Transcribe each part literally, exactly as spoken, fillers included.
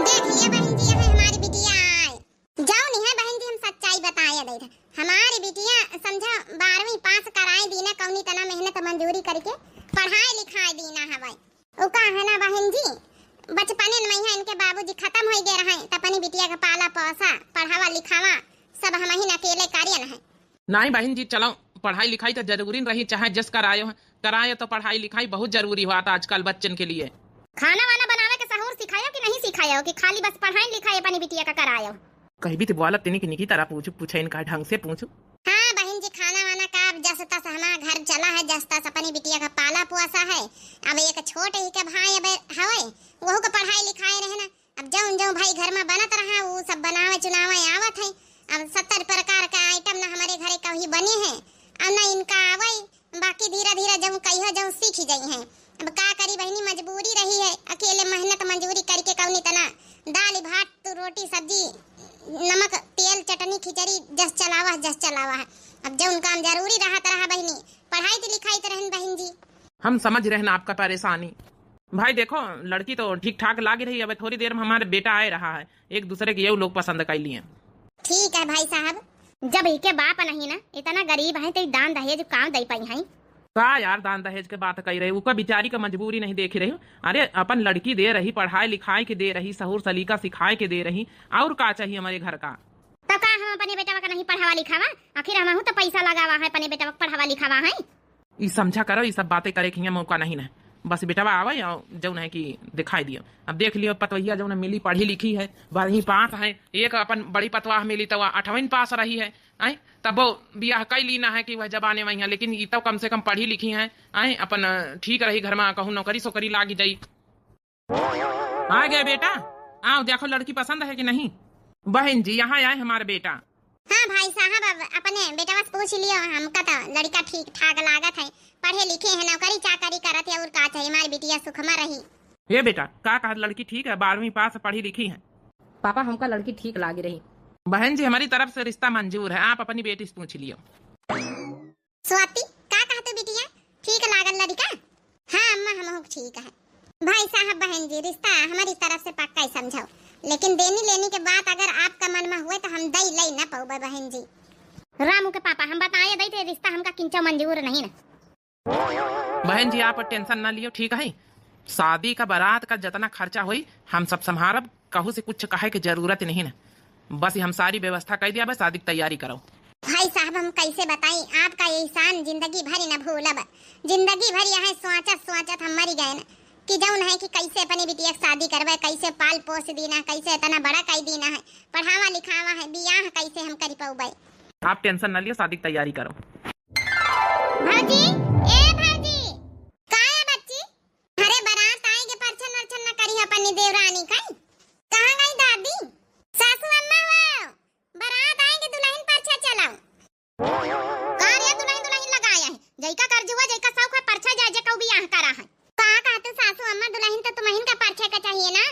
देख लिया बहिन जी, यह हमारी बिटिया आए। जौन है बहिन जी, हम सच्चाई बताए दे थे। हमारी बिटिया समझा बारहवीं पास कराए दीना, कौनी तना मेहनत मजूरी करके पढ़ाए लिखाए दीना हवे। उ का है ना बहिन जी, बचपने में यहाँ इनके बाबूजी खतम होइ गए रहे, त अपनी बिटिया के पाला पोसा, पढ़ावा लिखावा, सब हम ही अकेले करियन है। नहीं बहिन जी, चलो, पढ़ाई लिखाई तो जरूरी रही, चाहे जस करायो है, करायो तो पढ़ाई लिखाई बहुत जरूरी हुआ था आजकल बच्चन के लिए। खाना वाना बनावे के सहूर सिखायो कि नहीं सिखायो कि खाली बस पढ़ाई लिखाई अपनी बिटिया का करायो? कहीं भी तो बोलत तनी कि निकी तरह पूछू, पूछे इनका ढंग से पूछू। हाँ बहिन जी, खाना वाना का अब जस तस हमार घर चला है, जस तस अपनी बिटिया का पाला पोसा है। अब एक छोट ही के भाई अब हवे, वहू का पढ़ाई लिखाई रहे ना। अब जौन जौन भाई घर में बनत रहा, उ सब बनावे चुनावे आवत है। अब सत्तर प्रकार का आइटम ना हमारे घरे कभी बने है, अब ना इनका आवे, बाकी धीरे धीरे जौन कहियो जौन सीख जाई है। अब का करी बहिनी, मजबूरी रही है, अकेले मेहनत मजूरी करके कौनी तना दाल भात तो रोटी सब्जी, नमक तेल चटनी खिचड़ी जस चलावा है, जस चलावा है। अब जौन काम जरूरी रहत रहा बहिनी, पढ़ाई तो लिखाई तो रहन बहिन जी। हम समझ रहे हैं आपका परेशानी। भाई देखो, लड़की तो ठीक ठाक लाग रही है, अब थोड़ी देर में हमारे बेटा आए रहा है, एक दूसरे के यऊ लोग पसंद कर लिए। ठीक है भाई साहब। जब इके बाप नहीं ना, इतना गरीब है, तो दान दहेज काम दे पाई है? का यार, दान दहेज के बात कही रहे, उका बिचारी का मजबूरी नहीं देखी रही। अरे, अपन लड़की दे रही, पढ़ाई लिखाई के दे रही, सहूर सलीका सिखाए के दे रही, और का चाहिए हमारे घर का? तो का हम अपने बेटवा का नहीं पढ़ावा लिखावा? आखिर हमहू तो पैसा लगावा है, अपने बेटवा का पढ़ावा लिखावा है। ई समझा करो, ई सब बातें करे के हियाँ मौका नहीं है। बस बेटवा आवे और जौन है कि दिखाई दियो। अब देख लियो, पतवहिया जौन मिली, पढ़ी लिखी है, बारहवीं पास है, एक अपन बड़ी पतवाह मिली तो आठवीं पास रही है। आए, तब वो बियाह कई लीना है कि वह जबाने में है, लेकिन ई तो कम से कम पढ़ी लिखी है। आए, अपन ठीक रही, घर में कहूँ नौकरी सोकरी लाग जाई। आ गए बेटा, आओ, देखो लड़की पसंद है कि नहीं। बहन जी, यहाँ आए हमारा बेटा। हाँ भाई साहब, अब अपने बेटवा से पूछ लियो, हमका तो लड़का ठीक ठाक लागत है, पढ़े लिखे हैं, नौकरी चाकरी करत है, और का चाहिए, हमारी बिटिया सुखमा रही। हे बेटा, का कहत, लड़की ठीक है, बारहवीं पास, पढ़ी लिखी है? पापा, हमका लड़की ठीक लागी रही। बहन जी, हमारी तरफ से रिश्ता मंजूर है, आप अपनी बेटी से पूछ लियो। स्वाति, का कहतू बिटिया, ठीक लागल लड़िका? हाँ अम्मा, हमहू ठीक है। भाई साहब, बहन जी, रिश्ता हमारी तरफ से पक्का ही समझो, लेकिन देनी लेनी के बात अगर आपका मन में हुए तो हम दई लई न पउबे बहन जी। रामू के पापा, हम बताए दई थे, रिश्ता हमका किंचो मंजूर नहीं ना। बहन जी, आप टेंशन ना लियो, ठीक है? शादी का बारात का जितना खर्चा होई, हम सब संभारब, कहू से कुछ कहे के जरूरत नहीं ना। बस हम सारी व्यवस्था कर दिया, बस शादी की तैयारी करो। भाई साहब, हम कैसे बताई आपका एहसान, जिंदगी भर न भूलब। जिंदगी भर यह सोचत सोचत हम मरी गए न कि जौन है कि कैसे अपनी बिटिया के शादी करबे, कैसे पाल पोस दीना, कैसे इतना बड़ा कर दीना है, पढ़ावा लिखावा है, बियाह कैसे हम करी पउबे। आप टेंशन ना लियो, शादी की तैयारी करो। भौजी, ए भौजी। का है बच्ची? अरे बारात आएगे, परछन वरछन न करी अपनी देवरानी का। कहाँ गई दादी? सासू अम्मा हो, बारात आएगे, दुल्हन परछा चलाओ। का रे दुल्हन दुल्हन लगाया है? जैका कर्ज हुआ, जैका शौक है, परछा जाए, जे कहू बियाह करा है। का कहते सासू अम्मा, दुल्हन तो तुम्हन का परछे का चाहिए ना।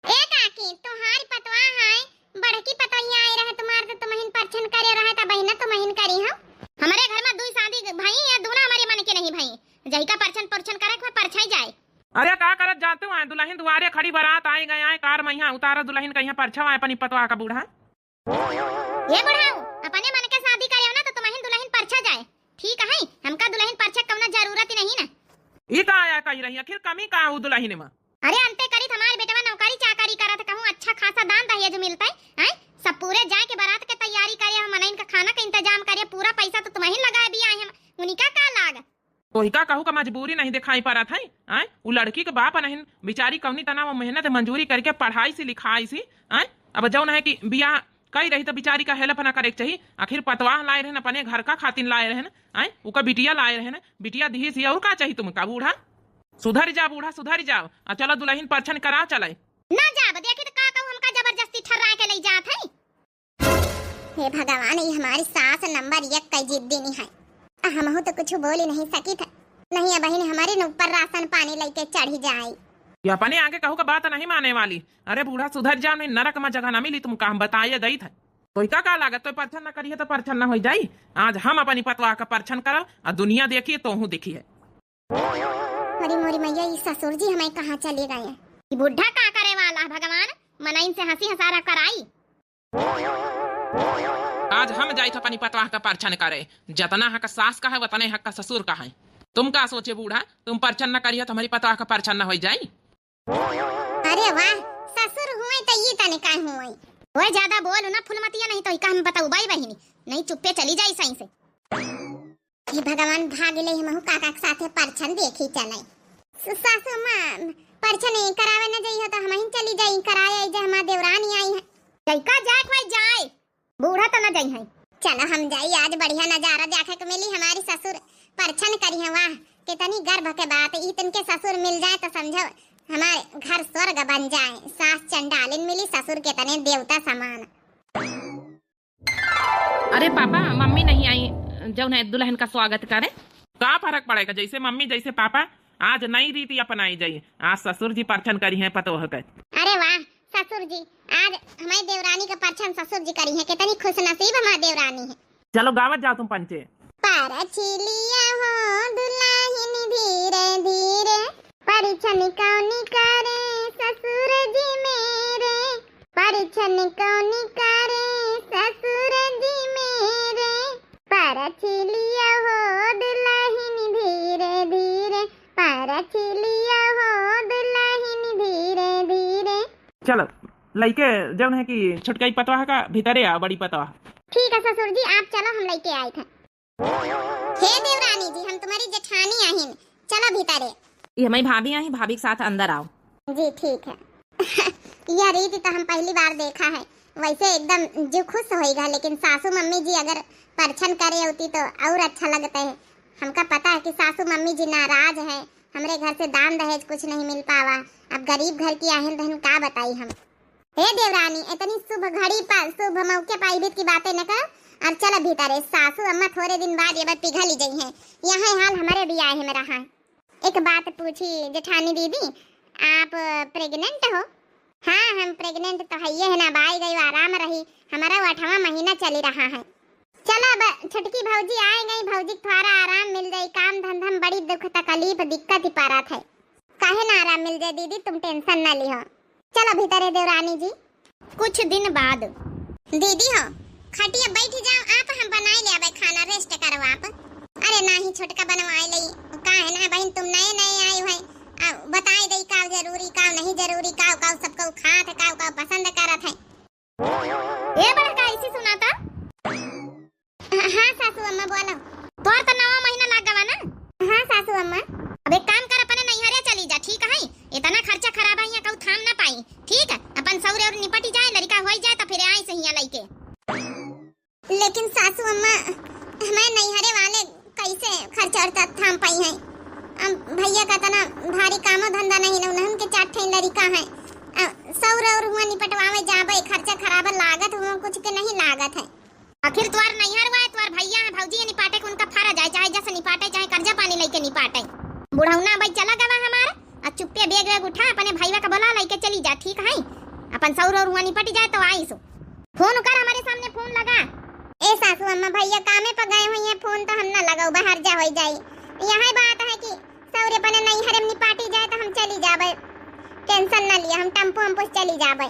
ए काकी, तुम्हारी पतवा है, बड़की पतोहिया आई रहे तुम्हार, तो तुमहिन परछन करे रहे, त बहिना तुमहिन करी हो। हमरे घर में दुई शादी भई, या दूना हमरे मन के नहीं भई। जहिका परछन परछन करे के परछाई जाए। अरे का करत जातू आए, दुलहिन दुआरे खड़ी, बरात आई गए आए, कार मइहाँ उतारा दुलहिन कहिया परछवा आए अपनी पतवा का बूढ़ा। ए बुढ़ाऊ, अपने मन के शादी करे हो ना तो तुमहिन दुलहिन परछा जाए, ठीक है, हमका दुलहिन परछे कौनो जरूरत ही नहीं ना। ई का आया कही रही, आखिर कमी का हो दुलहिन में? अरे अंते करी, हमार बेटवा नौकरी चाकरी करत, कहूँ अच्छा खासा दान दहेज मिलतै, हैं? सब पूरे जाए के बारात के तैयारी करे, हम मनइन का खाना के इंतजाम करे, पूरा पैसा तो तुमहिन लगाए बियाहे में, उनका का लाग? तोहिका कहू का मजबूरी नहीं दिखाई पड़त है, हैं? उ लड़की के बाप नहीं, बिचारी कौनी तना वो मेहनत मजूरी करके पढ़ाई से लिखाई से, हैं? अब जौन है कि बियाह कई रही तो बिचारी का help ना करे के चाही। आखिर पतवाह लाए रहन, अपने घर का खातिन लाए रहन, आय, उका बिटिया लाए रहन, बिटिया दिहिस ही, और का चाही तुमका बूढ़ा? सुधर जा बूढ़ा, सुधर जाओ, आ चलो दुलहिन परछन करा चले। ना जाब, देखी तो का कहू, हमका जबरदस्ती ठर्रा के ले जात है। हे भगवान, ये हमारी सास नंबर एक कई जिद्दी नहीं है, आ हमहू तो कुछ बोली नहीं सकी थे, नहीं अब बहिन हमारे न ऊपर राशन पानी लेके चढ़ी जाए। ये अपने आगे कहू का बात नहीं माने वाली। अरे बूढ़ा सुधर जाओ, नहीं नरक में जगह ना मिली तुमका, हम बताए दई थे। तोहिका का लागत, तो परछन ना करिए तो परछन ना हो जाई। आज हम अपनी पतवा का परछन करब, आ दुनिया देखिए, तोहू देखिए। अरे मोरी मैया, ई ससुर जी हमें कहाँ चले गए? ई बुढ़ा का करे वाला है भगवान? इनसे हँसी हँसारा कराई। आज हम जाइत अपनी पतवाह का परछन करे। जतना हक सास का है, वतने हक ससुर का है। तुम का सोचे बूढ़ा, तुम परछन न करियो तो हमरी पतवाह का परछन न होइ जाई। अरे वाह, ससुर हुए तो ई तने का हुए। ओए, ज्यादा बोल ना फुलमतिया, नहीं तो इका हम बतउबइ बहिनी, नहीं चुप्पे चली जाई सही से। हे भगवान, भाग ले हमहू काका के साथे परछन देखी चले। स-, सासू अम्मा, परछन करावे न जइहो तो हमही चली जाई, कराए आई जे हमार देवरानी आई है। लइका जाए भाई जाए, बूढ़ा तो न जइहैं। चलो हम जाई, आज बढ़िया नजारा देखे के मिली, हमारी ससुर परछन करिहैं। वाह, कितनी गर्व के बात, ई तिनके ससुर मिल जाए तो समझो हमारे घर स्वर्ग बन जाए। सास चंडालिन मिली, ससुर कितने देवता समान। अरे पापा, मम्मी नहीं आई, जौन है दुल्हन का स्वागत करे। का फरक पड़ेगा, जैसे मम्मी जैसे पापा, आज नई रीति अपनाई जाई। आज ससुर जी परछन करिहैं पतोह के। अरे वाह, ससुर जी, आज हमारी देवरानी का परछन ससुर जी करिहैं, कितनी खुशनसीब हमारी देवरानी है। चलो गावत जाओ तुम पंचे। परछिलिया हो दुलहिन धीरे धीरे, परछन कौनी करे ससुर जी मेरे, परछन कौनी करे ससुर जी मेरे, परछिलिया हो दुलहिन धीरे धीरे, परछिलिया हो दुलहिन धीरे धीरे। चलो, लइके जौन है कि छोटकाई पतवाह का भीतरे आओ, बड़ी पतवाह। ठीक है ससुर जी, आप चलो, हम लइके आइत है। हे देवरानी जी, हम तुम्हारी जेठानी आहिन, चलो भीतरे। ये हमारी भाभी आई, भाभी के साथ अंदर आओ। जी ठीक है। यह रीति तो हम पहली बार देखा है, वैसे एकदम जी खुश होइगा, लेकिन सासू मम्मी जी अगर परछन करे होती तो और अच्छा लगता है। हमका पता है कि सासू मम्मी जी नाराज है, हमरे घर से दान दहेज कुछ नहीं मिल पावा। अब गरीब घर की आहिन तहिन का बताई हम। हे देवरानी, इतनी शुभ घड़ी पर, शुभ मौके पर अइबित की बातें न कर। अब चल भीतरे, सासू अम्मा थोड़े दिन बाद ये बात पिघल ही जइहैं। यह हाल हमरे बियाह में रहा। एक बात पूछी जेठानी दीदी, आप pregnant हो? हाँ, हम pregnant तो हइये है ना, बाई गई आराम रही, हमारा वो अठवाँ महीना चली रहा है। चलो, अब छोटकी भौजी आए गई, भौजी के थोड़ा आराम मिल जाई, काम धंधा में बड़ी दुख तकलीफ दिक्कत ही पारत है। काहे ना आराम मिल जाए दीदी, तुम tension ना लिहो। चलो भीतरे देवरानी जी। कुछ दिन बाद। दीदी हो, खटिया बैठ जाओ आप, हम बनाए ले आवे खाना, rest करो आप। अरे नाही छोटका बनवाए लई, काहे ना बहिन, तुम नए नए आए हो, आ, बताए दई का जरूरी, का नहीं जरूरी, का, का सबको खात है, का, का पसंद करत है। ए बड़का, ऐसी सुनाता? हाँ सासू अम्मा बोलो। तोर तो नवा महीना लाग गवा ना? हाँ सासू अम्मा। अब एक काम कर, अपने नैहरे चली जा, ठीक है? इतना खर्चा खराब है, यहाँ कहू थाम ना पाई, ठीक है? अपन सौरे और निपटी जाए, लड़का होई जाए तो फिर आई से हियाँ लइके। लेकिन सासू अम्मा, हमारे नैहरे वाले कैसे खर्चा उर्चा थाम पाई हैं? अब भैया का इतना भारी कामो धंधा नहीं ना, उन्हन के चार ठे लड़का हैं। अब सौर और हुआ निपटवावे जाबे, खर्चा खराब लागत हुआ, कुछ के नहीं लागत है। आखिर तोर नैहर हुआ है, तोर भैया है, भौजी है, निपाटे के उनका फर्ज है, चाहे जैसे निपाटे, चाहे कर्जा पानी लइके निपाटे। बुढ़ौना भाई चला गवा हमार, आ चुप्पे bag वैग उठा, अपने भईवा का बोला, लइके चली जा, ठीक है? अपन सौर और हुआ निपट जाए तो आई सो। फोन कर, हमारे सामने फोन लगा। ए सासू अम्मा, भैया कामे पर गए हुई हैं, फोन तो हम ना लगाओ, बाहर जा होई जाई। यही बात है कि सौर अपने नैहर में निपाटी जाए तो हम चली जाबे, tension ना लिया, हम टेम्पो हम चली जाबे।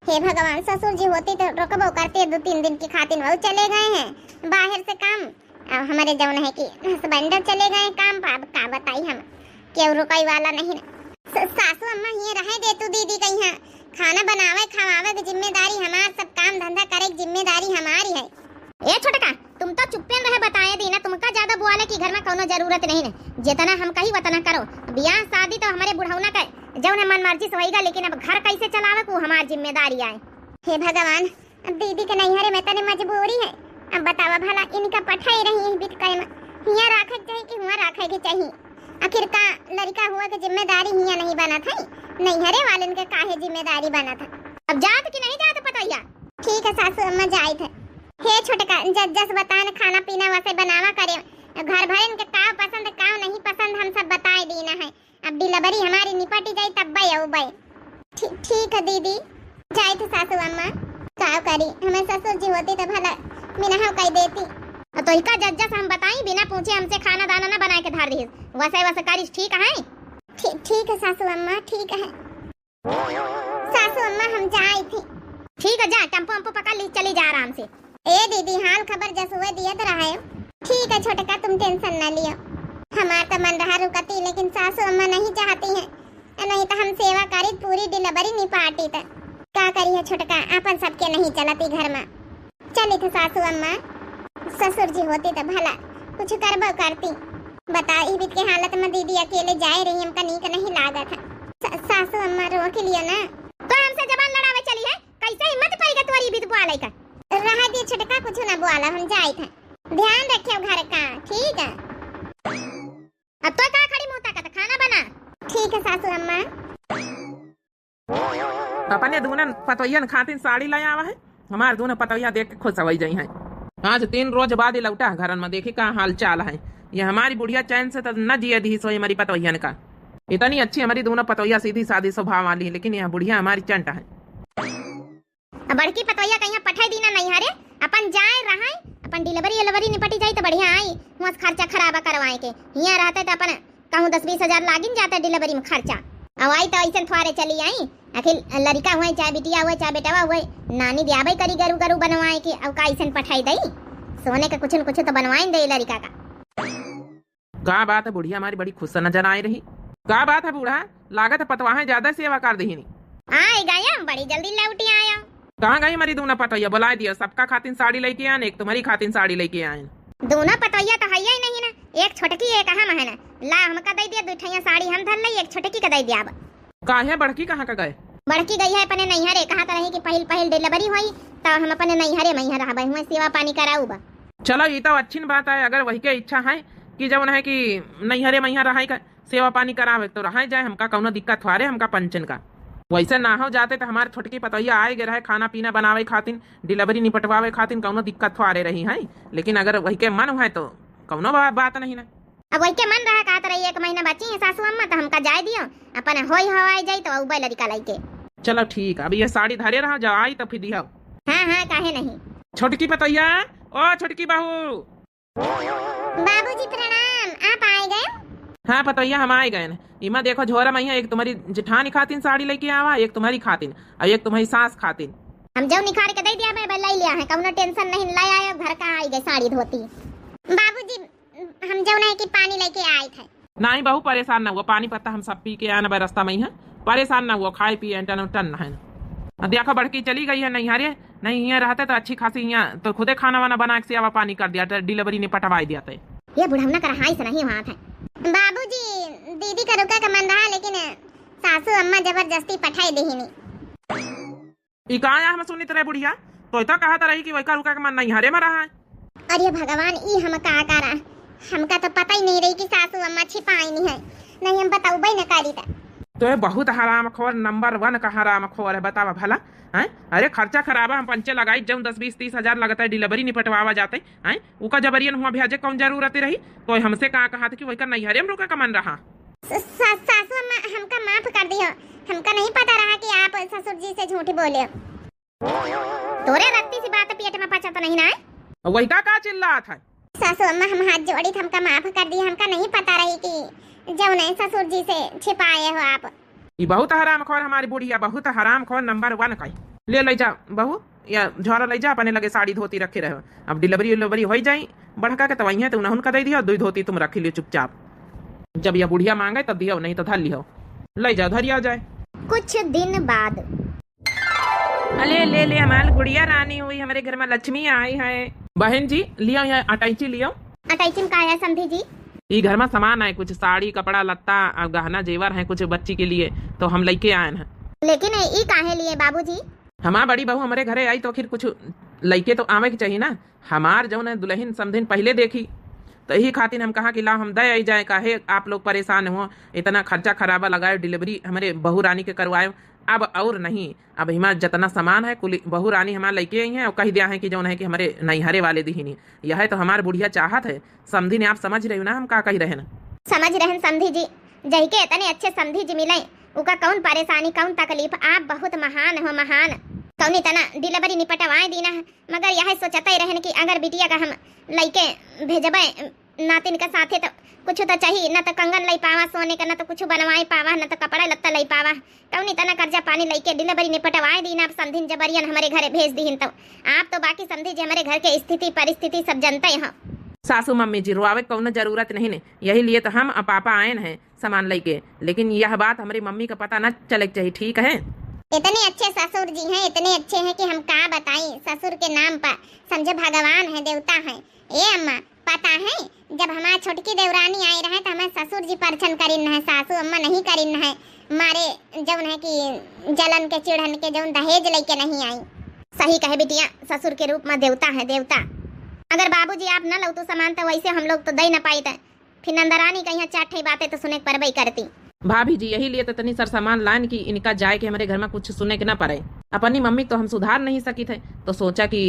हे भगवान, ससुर जी होती तो रोकबो करते, दो तीन दिन की खातिर वो चले गए हैं बाहर से काम। अब हमारे जौन है कि husband चले गए काम पर, अब का बताई हम, केहू रुकई वाला नहीं ना। स-, सासू अम्मा हिये रहे दे तू दीदी कहिया, खाना बनावे खवावे की जिम्मेदारी हमार, सब काम धंधा करे की जिम्मेदारी हमारी है। ए छोटका, तुम तो चुप्पे रहे, बताए दी ना, तुमका ज्यादा बोले की घर में कौनो जरूरत नहीं ना, जितना हम कही वतना करो। बियाह शादी तो हमारे बुढ़ौना का जौन है मन मर्जी से होइगा, लेकिन अब घर कैसे चलावे को हमार जिम्मेदारी आए। हे भगवान, अब दीदी के नैहरे में तनी मजबूरी है। अब बतावा भला इनका पठाई रही है बिटकय में, हियाँ राखे के चाही कि हुआँ राखे के चाही? आखिर का लड़का हुआ के जिम्मेदारी हियाँ नहीं बनत है, नैहरे वालन के काहे जिम्मेदारी बनत है? अब जात कि नहीं जात पतोहिया? ठीक है सासू अम्मा, जाइत है। हे छोटका, जस जस बतान खाना पीना वैसे बनावा करे, घर भरन के का पसंद का नहीं पसंद हम सब बताए दीना है। अब delivery हमारी निपटी जाई तब बे अउबे। ठी-, ठीक है दीदी, जाइत है सासू अम्मा। का करी, हमें ससुर जी होती तो भला मिनहा कह देती। तो तोहिका जज्जा से हम बताई, बिना पूछे हमसे खाना दाना ना बनाए के धर दिहिस, वैसे वैसे करिस, ठीक है? ठी-, ठीक है सासू अम्मा, ठीक है। सासू अम्मा, हम जाइत ही। ठीक है, जा, टेम्पो वेम्पो पकड़ ली, चली जा आराम से। ए दीदी, हाल खबर जसुए दियत रहे। ठीक है छोटका, तुम tension ना लियो। हमार तो मन रहा रुकती, लेकिन सासू अम्मा नहीं चाहती हैं। नहीं तो हम सेवा करीत, पूरी delivery निपाटीत। का करिए छोटका, आपन सबके नहीं चलती घर में। चलित सासू अम्मा, ससुर जी होती तो भला कुछ करबो करती। बता, ई बीत के हालत में दीदी अकेले जाए रही, हमका नीक नहीं लागत है। स-, सासू अम्मा रोक लियो ना। तो हमसे जबान लड़ावे चली है, कैसे हिम्मत पड़ी के तोरी बीत बुआ लइका? रहा दी छोटका, कुछ ना बुआला, हम जाइत है। ध्यान रखियो घर का, ठीक है? अब तो का खड़ी मुंह ताकत, खाना बना। ठीक है सासू अम्मा। अपने दूनन पतोहियन खातिन साड़ी ले आवा है, हमार दूनों पतोहिया देख के खुश होई जाई हैं। आज तीन रोज बाद ही लौटा है घरन में, देखी का हाल चाल है। ये हमारी बुढ़िया चैन से तो न जिए दी सोई हमारी पतोहियन का। इतनी अच्छी हमारी दूनों पतोहिया, सीधी सादी स्वभाव वाली, लेकिन यह बुढ़िया हमारी चंट है। अब बड़की पतोहिया कहिया पठाई दी ना नैहरे, अपन जाए रहाई, अपन delivery उलेवरी निपटी जाई तो बढ़िया आई, हुआं से खर्चा खराबा करवाए के। हियां रहते तो अपन कहूँ दस बीस हजार लागिन जाता delivery में खर्चा। अब आई तो ऐसन थ्वारे चली आई, आखिर लड़िका हुए, चाहे बिटिया हुए, चाहे बेटवा हुए, नानी ब्याबे करी गरू गरू बनवाए के, अब का ऐसन पठाई दई? सोने के कुछ न कुछ तो बनवाइन दे लड़िका का। का बात है, बुढ़िया हमारी बड़ी खुश नजर आए रही। का बात है बूढ़ा, लागत है पतवाहें ज्यादा सेवा कर दीनी। आए गया, बड़ी जल्दी लौटी आया। कहाँ गई हमारी दूना पतोहिया? बुलाए दियो, सबका खातिन साड़ी लेके आन, एक तुम्हारी खातिन साड़ी लेके आए। दूना पतोहिया तो है ही नहीं ना, एक छोटकी एक हम है ना। ला हमका दे दिया, दू ठैया साड़ी हम धर ले, एक छोटकी का दे दिया। अब काहे, बड़की कहाँ का गए? बड़की गई है अपने नैहरे, कहा तो रही कि पहिल पहिल delivery होई तो हम अपने नैहरे में यहाँ रहबे, हुए सेवा पानी कराऊ बा। चलो, ये तो अच्छी बात है, अगर वही के इच्छा है कि जौन है कि नैहरे में यहाँ रहाई का सेवा पानी करावे तो रहाई जाए, हमका कौनो दिक्कत थ्वारे, हमका पंचन का। वैसे ना हो जाते तो हमार छोटकी पतोहिया आए गे रहे खाना पीना बनावे खातिन, delivery निपटवावे खातिन कौनो दिक्कत थ्वारे रही है, लेकिन अगर वही के मन है तो कौनो बा-, बात नहीं ना। अब वही के मन रहा, कहत रही एक महीना बची है सासू अम्मा, तो हमका जाए दियो, अपन होई हवाई जाई तो उबे लड़िका लइके। चलो ठीक, अब ये साड़ी धरे रहा, जब आई तो फिर दिहो। हाँ हाँ, काहे नहीं। छोटकी पतोहिया, ओ छोटकी बहू। बाबूजी प्रणाम, आप आए गए? हाँ पतोहिया, हम आए गए। इमा देखो झोरा में है, एक तुम्हारी जेठानी खातिन साड़ी लेके आवा, एक तुम्हारी खातिन, और एक तुम्हारी सास खातिन। हम जो निखार के दे दिया, मैं ले लिया है, कौनो tension नहीं, ले आयो, घर का आई गए साड़ी धोती। बाबूजी, हम जौन है कि पानी लेके आए थे। नहीं बहू, परेशान ना हुआ, पानी पत्ता हम सब पी के आए ना, रास्ता में ही है, परेशान ना हुआ, खाए पिए टन टन है। आ देखो बड़की चली गई है नैहरे, नहीं यहाँ रहते तो अच्छी खासी यहाँ तो खुदे खाना वाना बना के सेवा पानी कर दिया, delivery निपटवाई दिया थे। ये बुढ़ौना का रहाई से नहीं हुआ था। बाबूजी, दीदी का रुका का मन रहा, लेकिन सासू अम्मा जबरदस्ती पठाई देहिनी। ई का आया हम सुनित रहे बुढ़िया, तो इतना कहत रही कि वही का रुका के मन नैहरे में रहा है। अरे भगवान, ई हम का करा, हमका तो पता ही नहीं रही कि सासू अम्मा छिपाई नहीं है, नहीं हम बताऊबे न करी त। तो ये बहुत हरामखोर, number one का हरामखोर है, बतावा भला, हैं? अरे खर्चा खराबा हम पंचे लगाई, जौन दस बीस तीस हजार लगता है delivery निपटवावा जाते, हैं? उका जबरियन हुआ भेजे कौन जरूरत रही? तो हमसे का कहा था कि वही का नैहरे में रुका का मन रहा। स-, सा-, सासू अम्मा, हमका माफ कर दियो, हमका नहीं पता रहा कि आप ससुर जी से झूठ बोले। तोरे रत्ती सी बात पेट में पचत नहीं ना है। वही का, का चिल्लात है? सासू अम्मा, हम हाथ जोड़ी, हमका माफ कर दियो, हमका नहीं पता रही कि जौन है ससुर जी से छिपाए हो आप। ई बहुत हरामखोर हमारी बुढ़िया, बहुत हरामखोर number one का। ले, ले जा बहू, या झोरा ले जा, अपने लगे साड़ी धोती रखे रहे। अब delivery उलेवरी हो जाई बड़का के, तो वहीं है तो उन्हें उनका दे दियो, दुई धोती तुम रख लियो चुपचाप। जब यह बुढ़िया मांगे तब दियो, नहीं तो धर लियो, ले जाओ, धरिया जाए। कुछ दिन बाद। अले ले ले, हमार गुड़िया रानी हुई, हमारे घर में लक्ष्मी आई है। बहन जी, लियो यहाँ अटैची लियो। अटैची में का है समधी जी? ई घर में सामान है, कुछ साड़ी, कपड़ा, लत्ता और गहना जेवर है कुछ बच्ची के लिए, तो हम लेके आए हैं। लेकिन ई काहे लिए बाबूजी? हमार बड़ी बहू हमारे घरे आई तो आखिर कुछ लेके तो आवे के चाहिए ना। हमार जौन है दुल्हन समधिन पहले देखी, तो यही खातिर हम कहा कि ला हम दे आई जाए, काहे आप लोग परेशान हो, इतना खर्चा खराबा लगाए, delivery हमारे बहू रानी के करवाए। अब और नहीं, अब हमार जितना सामान है कुल बहू रानी हमार लेके आई हैं और कह दिया है कि जौन है कि हमारे नैहरे वाले दिहिनी। यह है तो हमार बुढ़िया चाहत है। समधी ने, आप समझ रहे हो ना हम का कह रहे हैं? समझ रहे हैं समधी जी, जही के इतने अच्छे समधी जी मिले, उका कौन परेशानी, कौन तकलीफ? आप बहुत महान हो, महान। कौन इतना delivery निपटवाए दीना है, मगर यह सोचते रहन कि अगर बिटिया का हम लइके भेजबे नातिन के साथे तो कुछ तो चाही, न तो कंगन लई पावा सोने का, न तो कुछ बनवाए पावा, न तो कपड़ा लत्ता लई पावा। कौनी तना कर्जा पानी लइके delivery निपटवाए दीन, आप समधिन जबरियन हमरे घरे भेज दीहिन तो। आप तो बाकी समधी जी हमरे घर के स्थिति परिस्थिति सब जनते हो। सासू मम्मी जी, रोआवे के कौनो जरूरत नहीं ने, यही लिए तो हम आ पापा आयन हैं सामान लइके, लेकिन यह बात हमरी मम्मी का पता न चले के चाहिए, ठीक है? इतने अच्छे ससुर जी हैं, इतने अच्छे हैं कि हम का बताई। ससुर के नाम पर समझे भगवान है, देवता है। ए अम्मा, पता है, जब हमार छोटकी देवरानी आई रहे तो हमार ससुर जी परछन करिन है, सासू अम्मा नहीं करिन है, मारे जौन है कि जलन के चिढ़न के जौन दहेज लइके नहीं आई। सही कहे बिटिया, ससुर के रूप में देवता है, देवता। अगर बाबूजी आप न लौतू सामान तो वैसे हम लोग तो दे न पाइत। फिर नंदरानी का यहाँ चार ठे बातें तो सुने के परबई करती। भाभी जी, यही लिए तो तनी सर सामान लान कि इनका जाए के हमरे घर में कुछ सुने के ना पड़े। अपनी मम्मी तो हम सुधार नहीं सकित है, तो सोचा कि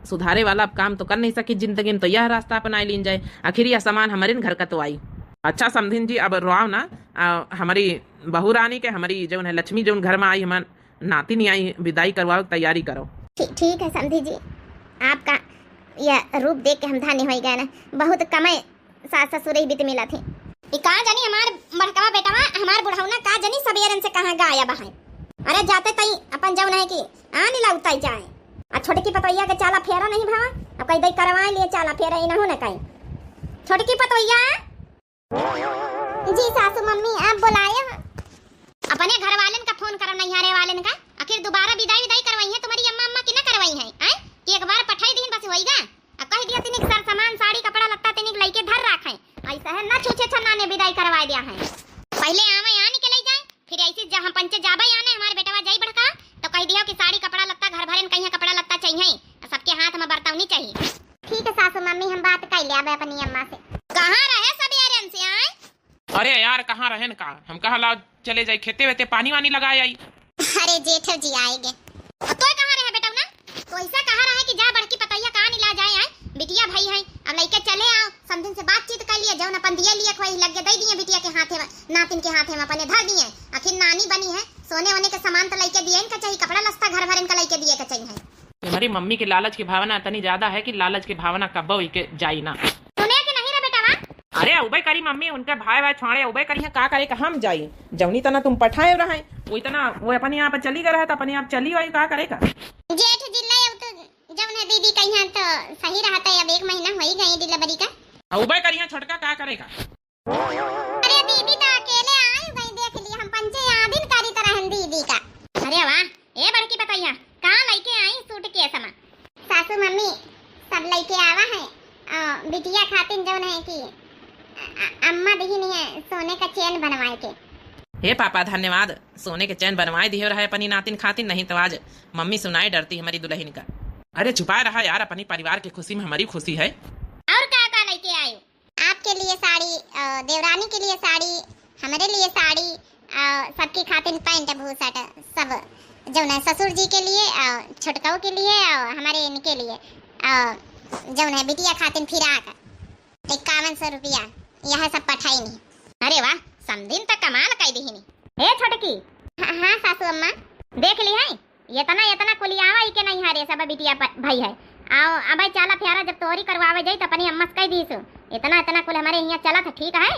सुधारे वाला अब काम तो कर नहीं सकित जिंदगी में, तो यह रास्ता अपनाए लीन जाए। आखिर यह सामान हमरे घर का तो आई। अच्छा समधिन जी, अब रोआव ना, आ, हमारी बहू रानी के, हमारी जौन है लक्ष्मी जौन घर में आई, हमार नातिन आई, विदाई करवावे के तैयारी करो। ठी-, ठीक है समधी जी, आपका यह रूप देख के हम धन्य होई गए ना, बहुत कमे सास ससुर ही बीत मिला थे। ई का जानी हमार बड़कवा बेटवा, हमार बुढ़ौना का जानी सबेरन से कहाँ गायब है। अरे जाते तई अपन जौन है कि आन ला उताई जाए। आ छोटकी पतोहिया के चाला फेरा नहीं भवा, अब कही दई करवाए लिए चाला फेरा, इनहू न कहीं। छोटकी पतोहिया। जी सासू मम्मी, आप बुलाए हैं? अपने घर वालन का फोन करो, नैहरे वालन का। आखिर दोबारा विदाई विदाई करवाई है तुम्हारी अम्मा, अम्मा की ना करवाई है, आय? कि एक बार पठाई दीन बस होइगा। अब कह दिया तिनिक सर सामान, साड़ी, कपड़ा लत्ता तिनिक लइके धर राखे। ऐसा है ना छूछे छन्ना ने विदाई करवा दिया है। पहले आवे आनी के ले जाए, फिर ऐसे जहाँ पंचे जाबे आने हमारे बेटवा जाई बड़का, तो कह दियो कि साड़ी, कपड़ा लत्ता, घर भरन कहीं कपड़ा लत्ता चाहिए, सबके हाथ में बरतौनी चाहिए। ठीक है सासू मम्मी, हम बात कर ले आबे अपनी अम्मा से। कहाँ रहे सबेरन से आए? अरे यार, कहाँ रहेन का? हम कहा लाओ चले जाई खेते वेते, पानी वानी लगाए आई। अरे जेठ जी आएगे। और तोय कहाँ रहे बेटा ना? तो ऐसा कहा रहे कि जा बड़की पतैया का नी ला जाए आए, बिटिया भाई है, अब लइके चले आओ, समधिन से बातचीत कर लिए, जौन अपन दिए लिए खोई लग गए, दे दिए बिटिया के हाथे में, नातिन के हाथे में अपने धर दिए। आखिर नानी बनी है, सोने वोने के सामान तो लइके दिए इनका चाहिए, कपड़ा लत्ता घर भरन का लइके दिए के चाहिए। तुम्हारी मम्मी के लालच की भावना इतनी ज्यादा है कि लालच की भावना कब्बो इके जाई ना। सुने के नहीं रे बेटा बा? अरे उबे करी मम्मी, उनके भाई भाई छोड़े उबे करी है, का करे का हम जाई? जौनी तना तुम पठाए रहे, वही तना वो अपने आप चली गए रहे, तो अपने आप चली आई, का करे का? जेठ जी ले अब तो जौन है दीदी कहिया तो सही रहता है, अब एक महीना हो ही गई delivery का। आ उबे करी है छोटका, का करे का? अरे दीदी तो अकेले आई गई, देख ली हम पंचे यादिन करी तरहन दीदी का। अरे वाह, ए बड़की पतैया, का लइके आई suitcase में? सासू मम्मी सब लइके आवा है, अ, बिटिया खातिन जौन है कि अ-, अ-, अम्मा दीहिन है सोने का chain बनवाए के। हे पापा धन्यवाद, सोने के chain बनवाए दिहे रहे अपनी नातिन खातिन, नहीं तो आज मम्मी सुनाए डरती हमारी दुल्हन का। अरे छुपाए रहा यार, अपनी परिवार की खुशी में हमारी खुशी है। और का का लइके आए? आपके लिए साड़ी, अ, देवरानी के लिए साड़ी, हमरे लिए साड़ी, अ, सबकी खातिन पैंट बूसट, सब जौन है ससुर जी के लिए, अ, छोटकऊ के लिए, अ, हमारे इनके लिए, अ, जौन है बिटिया खातिन फिराक, इक्यावन सौ रुपया, यह सब पठाई नहीं। अरे वाह, समधिन त कमाल कई दिहिनी। ए छोटकी। हाँ, हाँ सासू अम्मा। देख ली है, इतना, इतना कुलियावा इके नैहरे सब बिटिया प-, भई है। आओ, अबे चाला फेरा जब तोरी करवावे जाई, त अपनी अम्मा से कह दीसु, इतना, इतना कुल हमारे यहाँ चलत है, ठीक है?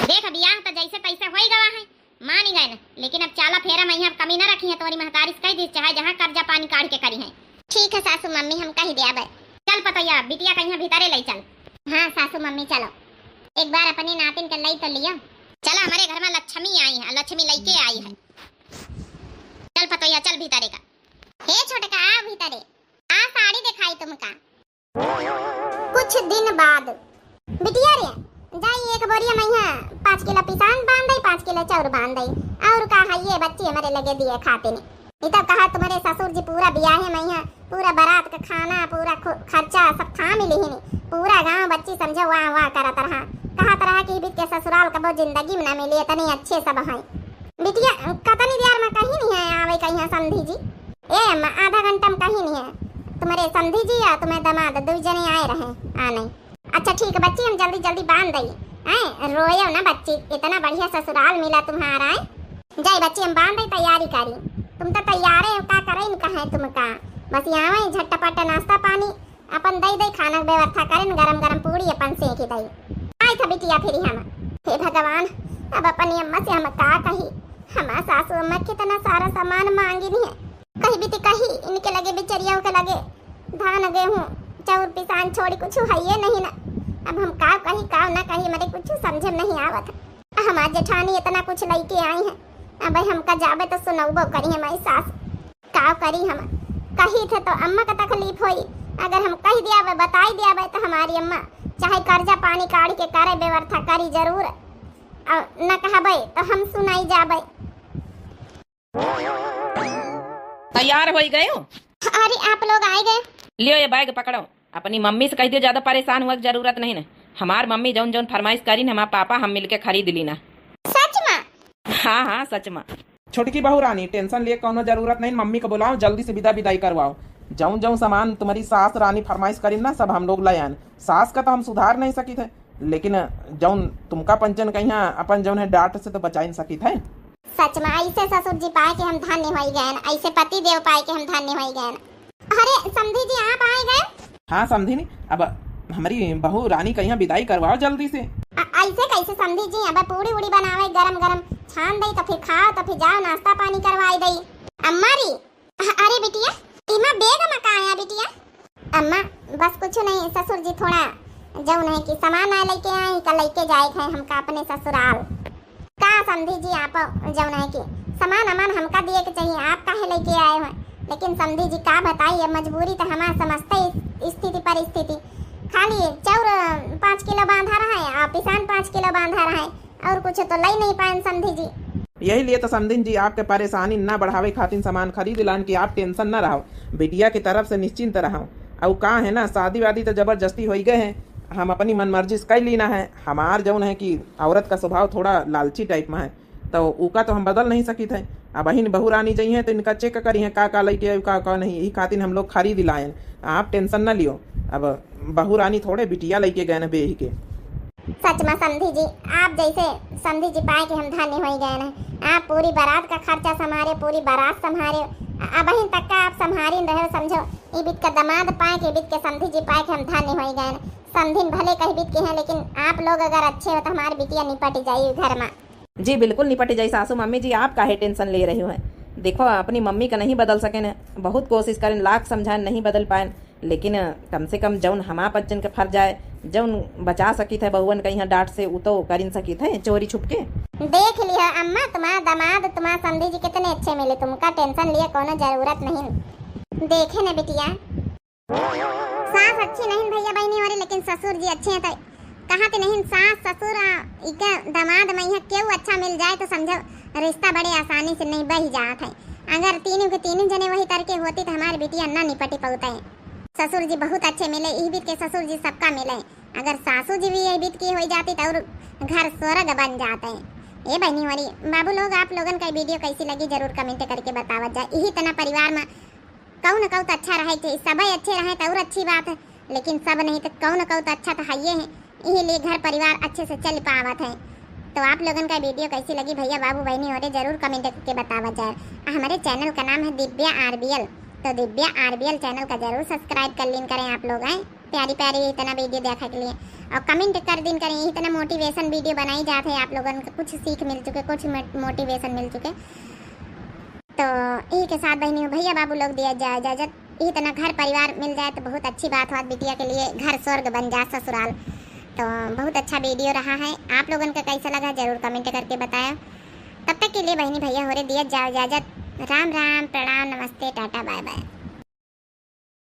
देख, बियाह त जैसे तैसे होई गवा है, मानी गए न, लेकिन अब चाला फेरा में यहाँ कमी न रखी है, तोरी महतारी से कह दीस, चाहे जहाँ कर्जा पानी काढ़ के करी है। ठीक है सासू मम्मी, हम कह दे अब। चल पतैया, बिटिया कहीं भीतरे ले चल। हाँ सासू मम्मी, चलो, एक बार अपनी नातिन के लई तो लियो। चला, हमारे घर में लक्ष्मी आई है, लक्ष्मी लइके आई है। चल पतोहिया, चल भीतरे का। हे छोटका, आ भीतरे, आ साड़ी दिखाई तुमका। कुछ दिन बाद, बिटिया रे, जाई एक बोरिया में यहाँ पाँच किलो पिसान बांध दई, पाँच किलो चाउर बांध दई, और का है ये बच्ची हमारे लगे दिए खातिन। ई तब कहा तुम्हारे ससुर जी पूरा बियाहे में यहाँ पूरा बारात का खाना, पूरा खु-, खर्चा सब थामी लिहिन। पूरा गांव बच्ची समझो वाह वाह करत रहा, कहत रहा कि ई बीत के ससुराल कबो जिंदगी में ना मिली, इतने अच्छे सब हैं। बिटिया, कतनी देर में कहीं नहीं है आवे कहीं समधी जी? ए अम्मा, आधा घंटा में कहीं नहीं है। तुम्हारे समधी जी या तुम्हारे दामाद दो जने आए रहे आने। अच्छा ठीक है बच्ची, हम जल्दी जल्दी बांध दई। हैं, रोयो ना बच्ची, इतना बढ़िया ससुराल मिला तुम्हारा है। जाई बच्ची, हम बांध दई, तैयारी करी। तुम तो तैयारे हो, का करे इनका है तुमका? बस यहाँ वही झटपट नाश्ता पानी अपन दई दई, खाना के व्यवस्था करें, गरम गरम पूड़ी अपन सेंकी दई। था बिटिया फिर हम। हे भगवान, अब अपनी अम्मा से हम का कही? हमार सासू अम्मा कितना सारा सामान मांगिन है। कही बिटी कही, इनके लगे बिचरियों के लगे धान गेहूं चाउर पिसान छोड़ी कुछ हइये नहीं ना। अब हम का कही का ना कही, हमरे कुछ समझे में नहीं आवत। हमार जेठानी इतना कुछ लइके आई है, अब हमका जाबे तो सुनौबो करी हमारी सास। का करी हम? कही थे तो अम्मा का तकलीफ होई। अगर हम कह दियाबे, बताई दियाबे तो हमारी अम्मा चाहे कर्जा पानी काढ़ के करे व्यवस्था करी जरूर, और न कहबे तो हम सुनाई जाबे। तैयार होई गयो? अरे आप लोग आए गए। लियो ये बैग पकड़ो। अपनी मम्मी से कह दियो, ज्यादा परेशान हुआ की जरूरत नहीं ना। हमार मम्मी जौन जौन फरमाइश करी ना, हमार पापा हम मिलके खरीद ली ना। सच में? हाँ, हाँ, सच में। छोटकी बहू रानी, टेंशन लिए कौनो जरूरत नहीं, मम्मी को बुलाओ, जल्दी से विदा विदाई करवाओ। जौन जौन सामान तुम्हारी सास रानी फरमाइश करी ना, सब हम लोग ले आएन। सास का तो हम सुधार नहीं सकी थे, लेकिन जौन तुमका पंचन कहिया अपन जौन है डांट से तो बचाई न सकी थे। सच में, ऐसे ससुर जी पाए के हम धन्य होई गएन, ऐसे पति देव पाए के हम धन्य होई गएन। अरे समधी जी, आप आए गए? हाँ समधी नी, अब हमारी बहू रानी कहिया विदाई करवाओ जल्दी से। अ-, ऐसे कैसे समधी जी, अब पूड़ी उड़ी बनावे गरम गरम छान दई तो फिर खाओ तो फिर जाओ नाश्ता पानी करवाई दई। अम्मा री, अ-, अरे बिटिया, इमा बैग में का आया बिटिया? अम्मा, बस कुछ नहीं, ससुर जी थोड़ा जौन है कि सामान आए लेके आए, का लेके जाए है हमका अपने ससुराल। का समधी जी, आप जौन है कि सामान अमान हमका दिए के चाहिए, आप काहे लेके आए हो? लेकिन समधी जी का बताई, अब मजबूरी तो हमार समझते इस स्थिति परिस्थिति। खाली चाउर पाँच किलो बांधा रहे और पिसान पाँच किलो बांधा रहे, और कुछ तो लई नहीं पाएन समधी जी। यही लिए तो समधिन जी आपके परेशानी ना बढ़ावे खातिर सामान खरीद लान कि आप टेंशन ना रहो, बिटिया की तरफ से निश्चिंत रहो। और का है ना, शादी वादी तो जबरदस्ती होई गए है, हम अपनी मनमर्जी से कर लीना है। हमार जौन है कि औरत का स्वभाव थोड़ा लालची टाइप में है, तो उका तो हम बदल नहीं सकित है। अब बहिन बहू रानी जई हैं तो इनका चेक करी हैं का का लेके आए, का का नहीं, यही खातिर हम लोग खरीद लाएन। आप टेंशन ना लियो, अब बहू रानी थोड़े बिटिया लेके गए ना बेही के। सच में समधी जी, आप जैसे समधी जी पाए के हम धन्य होई गए ना। आप पूरी बारात का खर्चा संभारे, पूरी बारात संभारे, अ-, अबहिन तक का आप संभारिन रहे, समझो। ई बीत का दामाद पाए के, ई बीत के समधी जी पाए के हम धन्य होई गए ना। समधिन भले कही बीत के हैं, लेकिन आप लोग अगर अच्छे हो तो हमारी बिटिया निपट जाई घर में। जी बिल्कुल निपट जाई सासू मम्मी जी, आप काहे टेंशन ले रही हो? देखो अपनी मम्मी का नहीं बदल सकेन, बहुत कोशिश करेन, लाख समझाएन, नहीं बदल पाएन, लेकिन कम से कम जौन हमार पंचन के फर्ज आए, जौन बचा सकित है बहुअन कहिया डांट से, उ तो करिन सकित है चोरी छुप के। देख लिया अम्मा, तुम्हार दामाद, तुम्हार समधी जी कितने अच्छे मिले, तुमका टेंशन लिए कोनो जरूरत नहीं। देखे न बिटिया, सास अच्छी नहीं भैया बहिनी होरे, लेकिन ससुर जी अच्छे हैं। तो कहा थे नहीं, सास ससुर आ, इके दामाद में यहाँ केहू अच्छा मिल जाए तो समझो रिश्ता बड़े आसानी से नहीं बही जात है। अगर तीनों के तीनों जने वही तरह के होती तो हमारे बिटिया ना निपटी पौते। ससुर जी बहुत अच्छे मिले, इह बीत के ससुर जी सबका मिले। अगर सासू जी भी यही बीत की हो जाती तो और घर स्वर्ग बन जाते। ए बहिनी होरी, बाबू लोग, आप लोगन का वीडियो कैसी लगी जरूर कमेंट करके बतावत जाए। यही तना परिवार में कौन कौत अच्छा रहे के, सबे अच्छे रहे तो और अच्छी बात है, लेकिन सब नहीं तो कौन कौत अच्छा तो हइये है, इही लिए घर परिवार अच्छे से चल पावत है। तो आप लोगन का वीडियो कैसी लगी भैया बाबू बहिनी होरे जरूर कमेंट करके बतावत जाए। आ हमारे चैनल का नाम है दिव्या आरबीएल, तो दिव्या आरबीएल चैनल का जरूर सब्सक्राइब कर लीन करें आप लोग, हैं प्यारी प्यारी इतना वीडियो देखा के लिए, और कमेंट कर दीन करें। इतना मोटिवेशन वीडियो बनाई जात है, आप लोगन का कुछ सीख मिल चुके, कुछ मोटिवेशन मिल चुके। तो यही के साथ बहिनी हो भैया बाबू लोग दिया जाए इजाजत। यही तना घर परिवार मिल जाए तो बहुत अच्छी बात होत, बिटिया के लिए घर स्वर्ग बन जात ससुराल। तो बहुत अच्छा वीडियो रहा है, आप लोगन का कैसा लगा जरूर कमेंट करके बताया। तब तक के लिए बहिनी भैया होरे दिया जाओ इजाजत। राम राम, प्रणाम, नमस्ते, टाटा, बाय बाय।